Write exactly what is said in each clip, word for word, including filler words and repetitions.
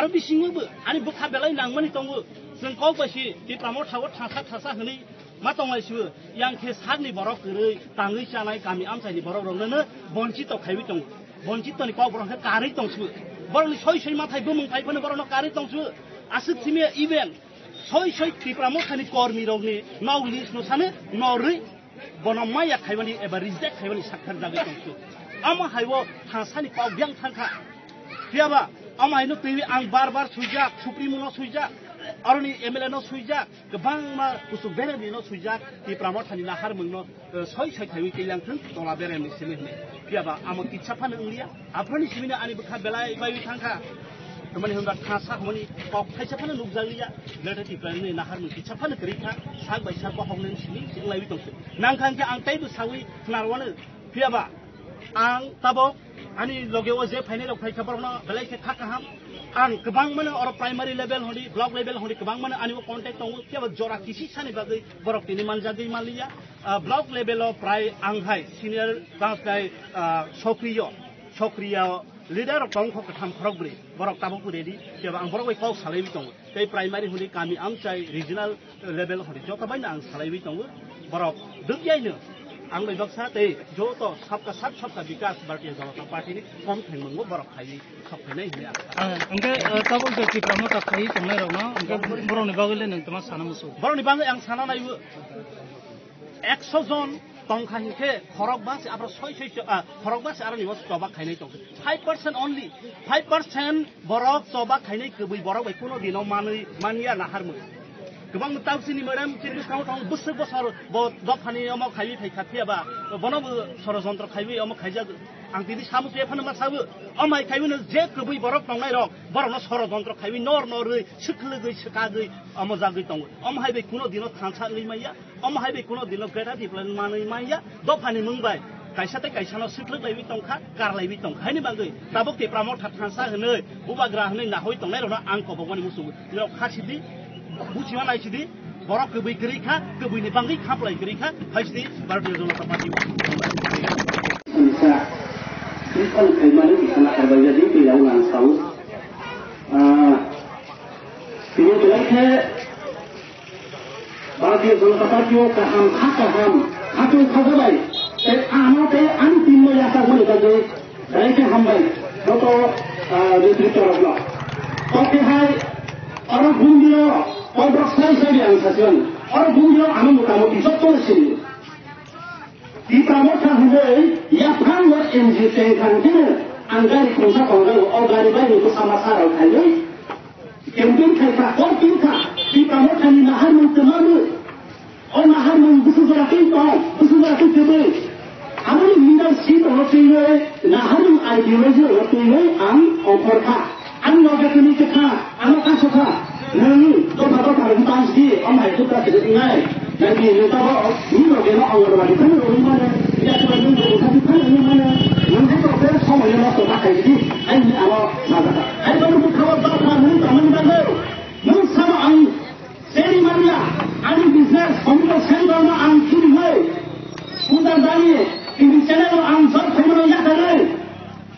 Bisingo bo ani bwkha belai nangmani tongo. Chwng kok bai si Tipra Motha o thasa thasa hwnwi ma tonglai sio. Yang khe sakni borok kwrwi tangwi chanai kami amchaini borok rokno no bonchito khaiwi tongo. Bonchito ni kok borok khe karwi tong sio. Borokni soi soi mathai bumung phai phano borokno karwi tong sio. Aswk simi even soi soi Tipra Mothani kormi rokni nok list no sano norwi bono maya khaimani eba reject khaimani sakthar jagwi tong sio. Amo haibo thasani kok byang thangkha. Phiyaba amo haino twiwi ang bar bar suijak, Supremo no suijak, aroni M L A no suijak, kwbangma kuchuk beremni no suijak, Tipra Mothani naharmung no, eh, soi soi khaiwi twilang thung, tola beremni simi hwnwi. Phiyaba amo kitsa phano wngliya, aphani simino ani bwkha belai baiwi thangkha. Tamani hwnba thasa hwnmani kok thaisa phano nukjakliya, Greater Tipralandni naharmung kitsa phano kwrwi kha, sak bai sak bohokni simi se wnglaiwi tongkhe. Nangkha hwnkhe ang teibo sawi khwnarwano, phiyaba ang tabok ani loge o je phainai rok phaikha borokno belai khe kha kaham. Ang kwbangmano oro primary level hwnwi, block level hwnwi kwbangmano ani o contact tongo, phiyaba jora kisi sani bagwi borok tini manjagwi manliya. Ah, block level o prai ang hai senior tangkhnai, ah, sokriyo, sokriyo leader rok tongkho kwtham khorok bwrwi, borok tabok ready, phiyaba ang borok bai kok salaiwi tongo. Tei primary hwnwi kami amchai regional level hwnwi joto baino ang salaiwi tongo. Borok dukyaino ang bai baksa tei joto sabka sat sabka bikas Bharatiya Janata Party ni kom thengmungbo borok khaiwi sok phainai hwnwi ang sa. Ah, hwnkhe, ah, tabuk je Tipra Motha khaiwi tongnai rokno, hwnkhe borokni bagwi le nwng tma sana muchung? Borokni bagwi ang sana naibo, ekso jon tongkha hinkhe khorok basi abro soi soi cho-, ah, khorok basi aroni o choba khainai tongkha. Five percent only, five percent borok choba khainai kwbwi borok bai kuno dino manwi manya naharmung. Kwbang tausini madam chini bwskango tong bwswk bosor bo dophani omo khaiwi phaikha phiyaba bono bo sorojontro khaiwi omo khaijak. Ang tini samung tei phano ma sabu, omo hai khaiwi no je kwbwi borok tongnai rok borokno sorojontro khaiwi nor norwi swkhlwgwi swkagwi omo jagwi tongo. Omo hai bai kuno dino thansa wngwi manya. Omo hai bai kuno dino Greater Tipraland manwi manya, dophani mung bai kaisa tei kaisa no swkhlwk laiwi tongkha, kar laiwi tongkha. Haini bagwi tabuk Tipra Motha thansa hwnwi, bubagra hwnwi nahoi tongnai rokno ang kobokmani muchungo. Norok kha sidi, buchima nai sidi, borok kwbwi kwrwi kha, kwbwi ni bagwi khaplai kwrwi kha, hai sidi Bharatiya Janata Party o. Sa, Krishna khaimani bisana kharbaijadi, tei yago ang sao. Ah, tini belai khe Bharatiya Janata Party o kaham, ha kaham, ha twi khajabai. Tei ano tei ani team no yachakmani bagwi belai khe hambai. Joto, ah, netrito rokno. Tei hai oro bumdino, o borok sai sai ang sasion. Oro bumdino ano motamuti joto sini. Tipra Motha hwnwi yaphang o N G O tengkha hwnkhe ang gari khungsa tongo, o gari bai ni bwsa masa rok khainwi campaign khaikha, kok twiwkha, Tipra Mothani naharmung kwmamwi, o naharmung bwswk jora twi tong, bwswk jora twi kwbwi. Aboni leadership rokno twiwi, naharmung ideology rokno twiwi ang ongkhorkha. Ang loge tini kwkha, ano kaso kha. Nwng dopha dopha rwgwi tang sidi, omo hai khe ta sidi wngnai. Nai di, nwng tabok, nini loge no Anganwadi phano rwgwi mano, ya khe nwng rwgwi thangwi phano rwgwi mano, nwng khe tok khe somoi no nosto ta khai sidi, ai hwnwi ano sajak kha. Ai bono bwkha o dopha hwnwi tongmani bagwi, nwng sabo ang seri manya, ani business, computer center no ang khibigwi, Punjab dani, T V channel o ang job khaimano yakarwi.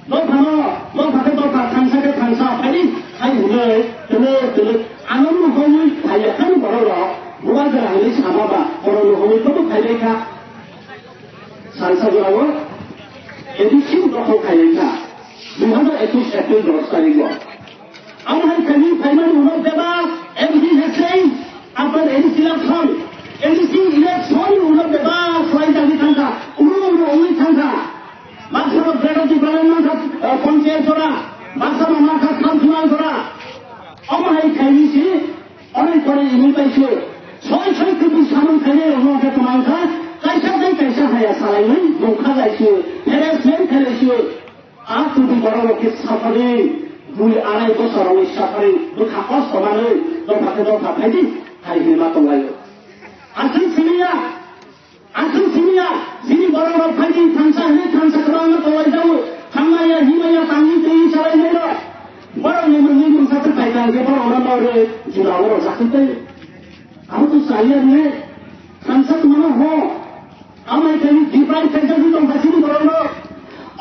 Dophano, dopha khe dopha, thansa khe thansa, phai, phai hwnwi, tele, tele, ano nuhorwi phaiya khani borok rok, bubagra hwnwi sama ba, borok nuhorwi khe bo phaibai kha. Salsa jora o, A D C dokhol khailai kha, dui hazar ekush April dos tarikh o. Amo hai khaini phaimani ulo bebak, A D C election, after A D C election, A D C election ni ulo bebak khlai jagwi thangkha, uro uro wngwi thangkha. Baksa rok Greater Tipraland mankha, eh, Panchayat jora, baksa rok mankha Council jora. Omo hai khaini si, onek pore ini pai se. Soi soi kutu samung khaini rok no khe kwmang kha, kaisa tei kaisa haya salai ni, bung kha lai se, harassment khailai se. A kutu borok rok khe suffering, dui arai bosor rok suffering, bwkha kosto manwi, dopha khe dopha phaidi, hai hinwi ma tonglaio. Aswk simiya, Aswk simiya, chini borok rok phaidi thansa hwnwi thansa kwbangma tonglaijao. Thangmaya, himaya, tangwi twi salainai rok. Borok ni mwnwi mungsa kwthai tang khe borok no norwi jura o rwjak khe tei. Abo to chaya rwnai. Thansa kwmano ho. Amai khe divide khaijagwi tongkha chini borok rok.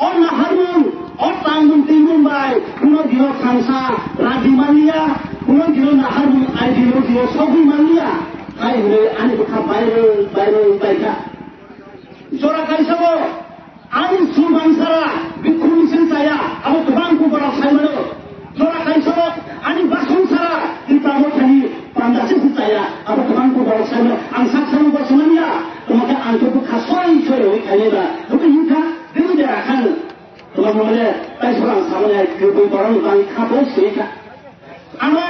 O naharmung, O tangmung tingmung bai, kuno dino thansa radi manliya, kuno dino naharmung ideology o sogwi manliya, hai hwnwi ani bwkha bairwi bairwi baikha. Jora kaisa o ani subangsara bikhumni se chaya, abo kwbang kok borok sai mano. Jora kaisa o ani basongsara Tipra Mothani panda se chaya, abo kwbang kok borok sai mano. Ang sak sano bo swnamya, tongkhe ang khe bwkha soi soi rwi khainai ba, bwkha hinkha, bini dera khan. Tuma mole, tai sora ang samani hai, kwbwi borok ni bangwi kha bo sui kha. Ano,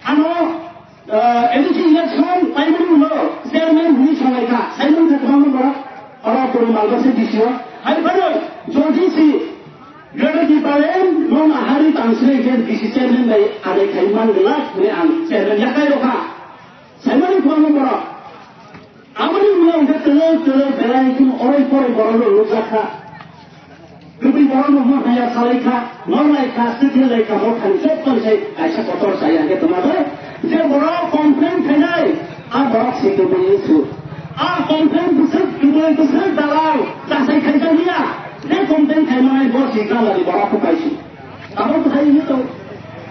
ano, eh, A D C election paimani ulo chairman hwnwi songlai kha, saimani kha kwbangma borok, oro Puri Malbasi D C o. Hai phano, jodi si, Greater Tipraland, no nahari tang sile khe D C chairman bai adai khai man glak hwnwi ang chairman yakai rokha. Saimani kwbangma borok. Aboni ulo hwnkhe twlwk twlwk belai kheno oroi poroi borok rok nukjak kha. Kwbwi borok rok no haya salai kha, norlai kha, swkhe lai kha, bo thani joto ni sai kaisa kotor chaya hwnkhe twma bo. Je borok complain khainai, a borok se kwbwi wngsu. A complain bwswk kwbwi bwswk dalal chasai khaijak ya. Je complain khaimanai bo se gana ni borok kwpaisu. Abo kwthai wngwi tong.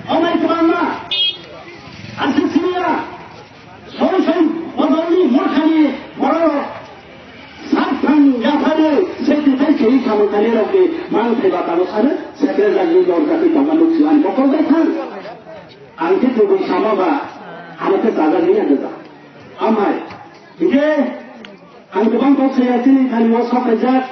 Omai kwbangma. Aswk simiya. Soi soi bodolni morkhani borok sak thang yaphano se kwthai chiri samung khainai rokni mang thai ba tamo sano secretary ni dor jati tongma nuk siwan bokol bai thang. Ang khe tubui sama ba ano khe jaga ni ya jaga. Amai hingke ang kwbang kok saya chini thani o sok kaijak.